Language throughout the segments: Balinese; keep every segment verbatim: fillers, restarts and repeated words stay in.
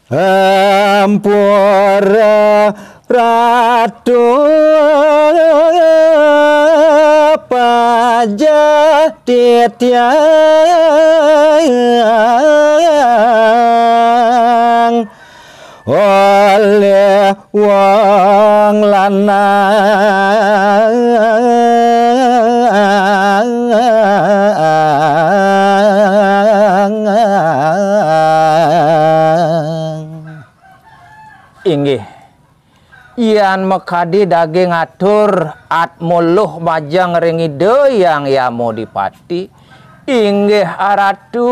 Ampura Ratu, pajah titiang oleh wong lanang. Inggih. Yan makadi daging atur, atma luh majeng ring Ida Hyang Yama Dipati. Inggih Aratu,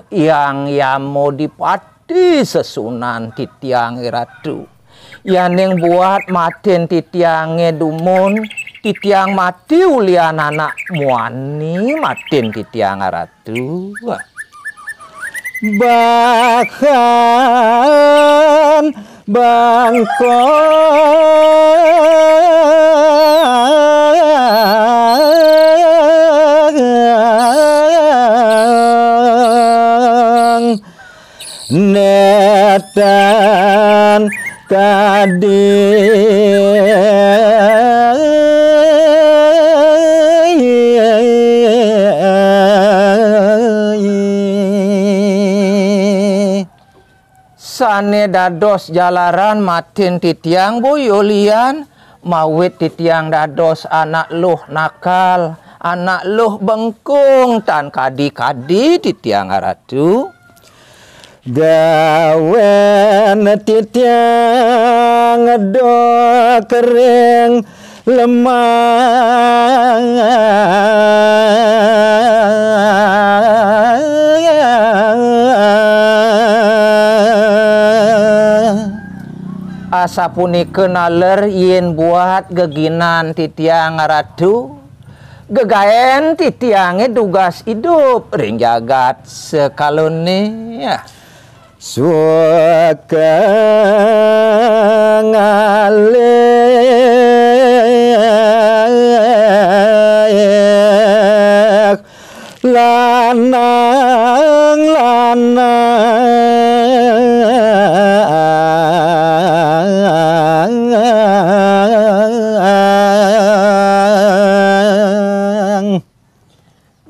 Hyang Yama Dipati sesunan titiang Ratu. Yaning buat matin titiange dumun, titiang mati ulian anak muani matin titiang Aratu. Bahan bangkong netan kadi. Sane dados jalaran matin titiang boya lian, mawit titiang dados anak luh nakal, anak luh bengkung tan kadi-kadi titiang Aratu. Gawen titiang dokering lemah. Asapunika naler yen buat geginan titiang Ratu, gegaen titiange dugas idup ring jagat sekalone. Suka ngalih lanang-lanang.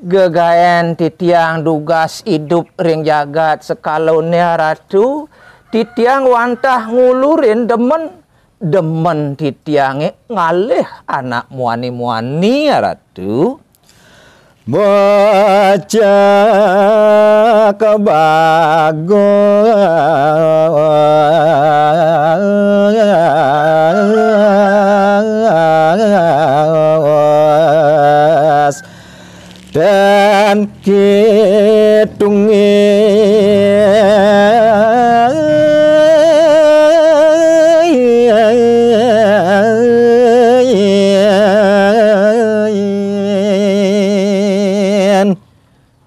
Gegaen titiang dugas idup ring jagat sekalone, Ratu, titiang wantah ngulurin demen, demen titiange ngalih anak muani-muani, Ratu. Bocah bagus. Dan kitungin.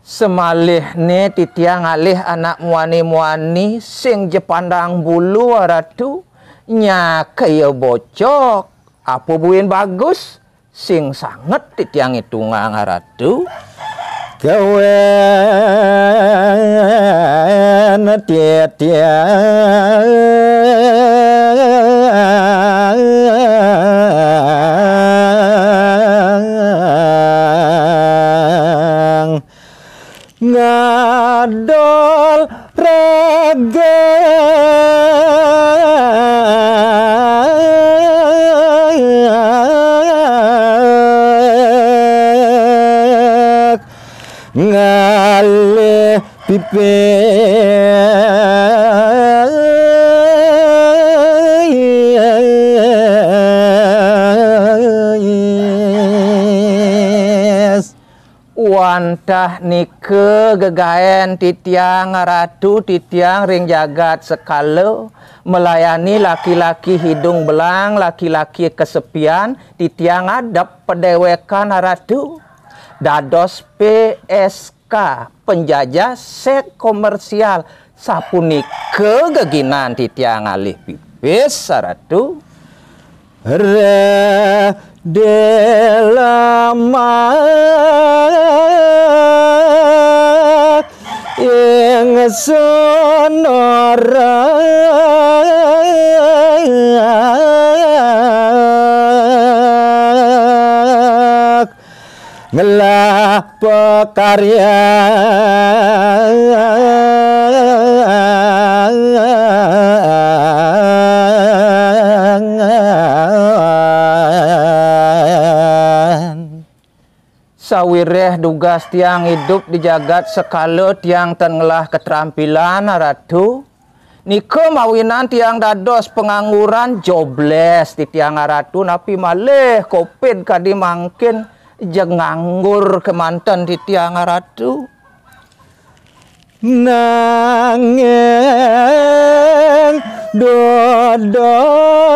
Semalihne titiang ngalih anak muani-muani sing jepandang bulu, Ratu, nyaka ya bocok, apa buin bagus, sing sanget titiang itungang, Ratu. Gawen titiang ngadol raga. Ngalih pipis. Wantah nika gegaen titiang, Ratu, titiang ring jagat sekala, melayani laki-laki hidung belang, laki-laki kesepian, titiang ngadep padewekan, Ratu. Dados P S K, penjajah seks komersial, sapunika geginan titiang ngalih pipis, Ratu. Reh delamak Ingsun ora ngelah pekaryan. Sawiréh dugas tiang idup di jagat sekala tiang tan ngelah ketrampilan, Ratu. Nika mawinan tiang dados pengangguran, jobless titiang, Ratu, napi malih covid kadi mangkin jeg nganggur kemanten titiang, Ratu. Nanging dodot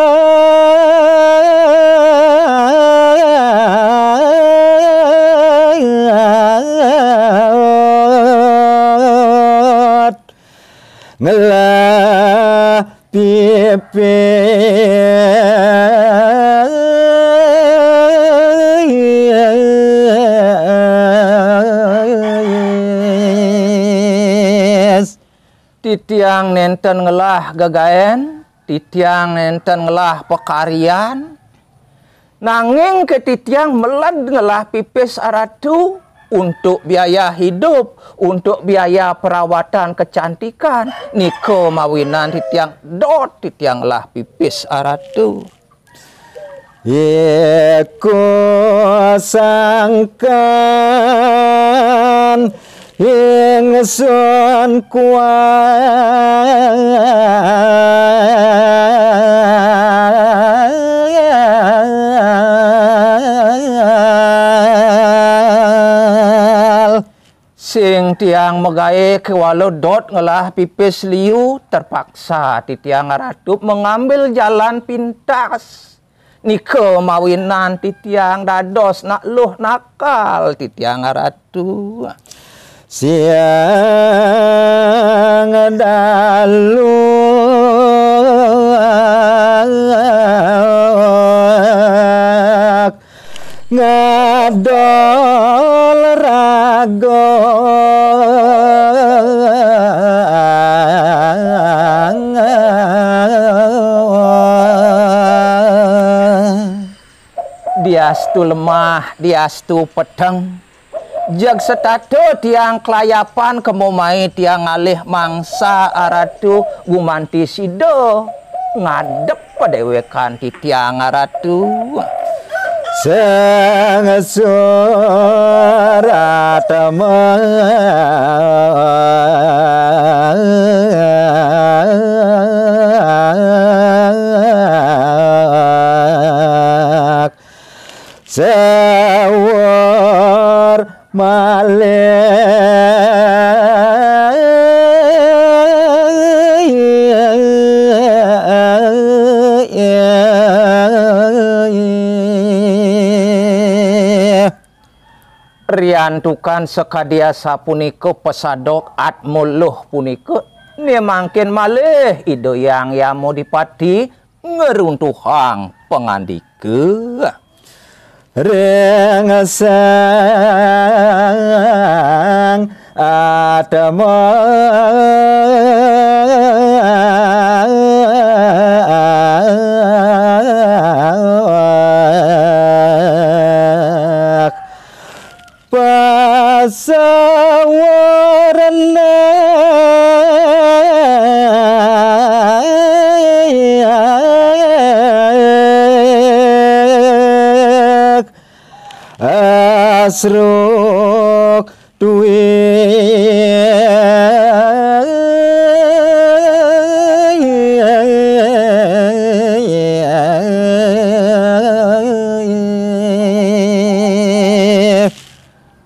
ngelah pipis. Titiang nénten ngelah gegaén, titiang nénten ngelah pekaryan, nanging ké titiang meled ngelah pipis, Ratu, untuk biaya hidup, untuk biaya perawatan kecantikan, nika mawinan titiang dot titiang ngelah pipis, Ratu. Iku sangkan ingsun kual. Sing tiang magaé kéwala dot ngelah pipis liu, terpaksa titiang, Ratu, mengambil jalan pintas. Nika mawinan titiang dados nak luh nakal titiang, Ratu. Siang dalu ngadol raga. Diastu lemah, diastu peteng. Jeg setata tiang kelayapan kemo mai tiang ngalih mangsa, Ratu, gumanti sida ngadep padéwékan titiang, Ratu. Sing surat mak sawur malih. Riantukan sakadi asapunika pasadok Atma Luh punika, né mangkin malih Ida Hyang Yama Dipati ngruntuhang pangandika. Ring sang atma pasawarna asruk duwi.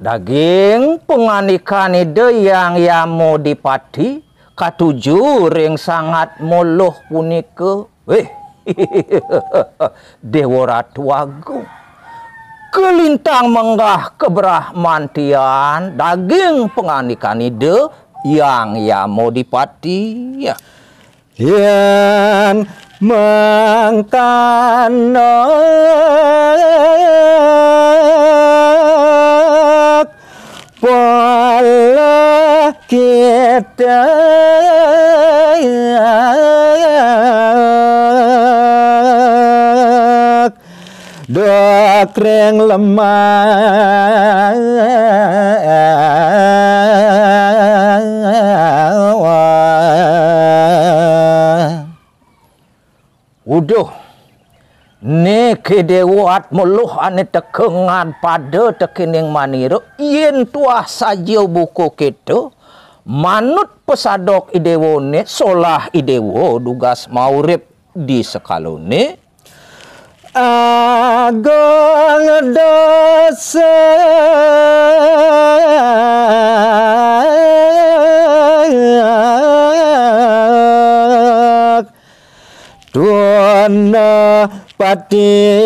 Daging pangandikan Ida Hyang Yama Dipati katuju ring Sang Atma Luh punika. Wéh, Déwa Ratu Agung, kalintang menggah kabrahmantian daging pangandikan Ida Hyang Yama Dipati. Yén mangkana Pola kita dokreng lemah. Uduh, niki Déwa Atma Luh ané teka ngad pada tekening manira, yén tuah saja buka kéto, manut pasadok I Déwané, solah I Déwa dugas maurip di sekalané. Agung dosa tuna pati.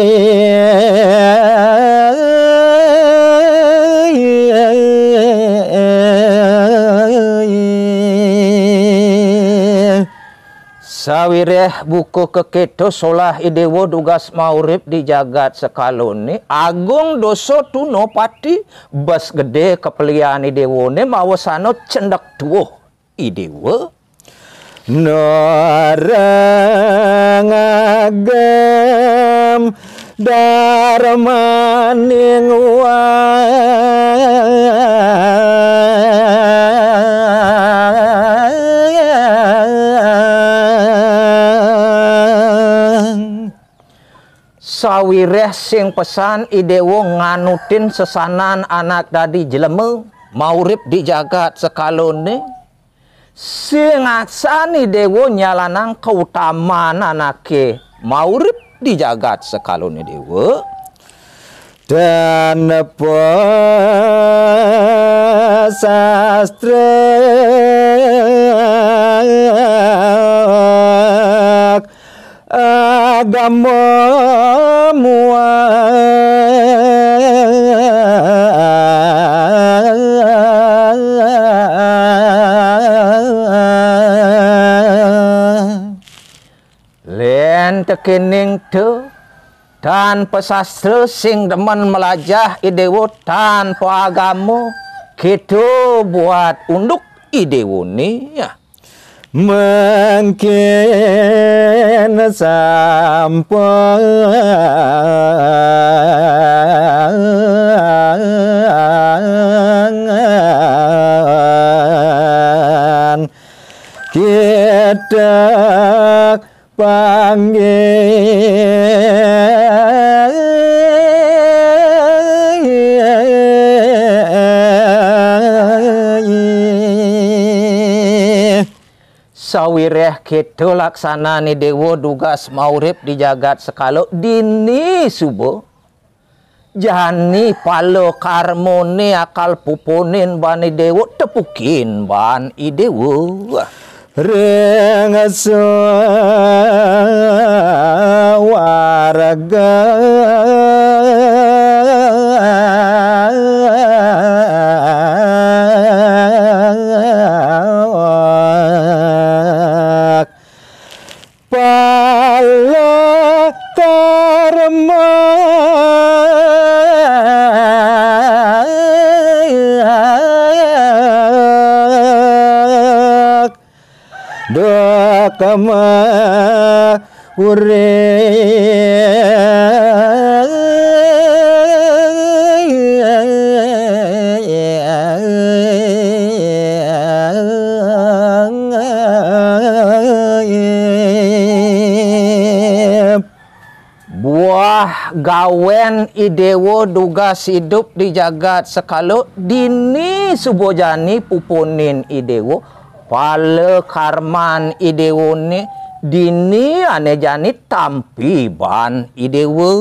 Sawiréh buka kekéto solah I Déwa dugas maurip di jagat sekalané, agung dosa tuna pati, bes gedé kapelian I Déwané mawasana cendek tuwuh I Déwa. Narang agam darmaning wang. Sawiréh sing pesan I Déwa nganutin sesanan anak dadi jelema, maurip di jagat sekalané, sing aksan I Déwa nyalanang kautaman anaké maurip di jagat sekalané Déwa. Tanpa sastra agama muang. Lén tekening té, tanpa sastra sing demen melajah I Déwa, tanpa agama, kéto buat unduk I Déwané. Mangkin sampungan kita panggih. Sawiréh kéto laksanan I Déwa dugas maurip di jagat sekala, dini suba jani pala karmané akal pupunin baan I Déwa, tepukin baan I Déwa. Ring suwarga. Pala karma duk ma urip. Buah gawén I Déwa dugas idup di jagat sekala, dini suba jani pupunin I Déwa, pala karman I Déwané, dini ané jani tampi baan I Déwa.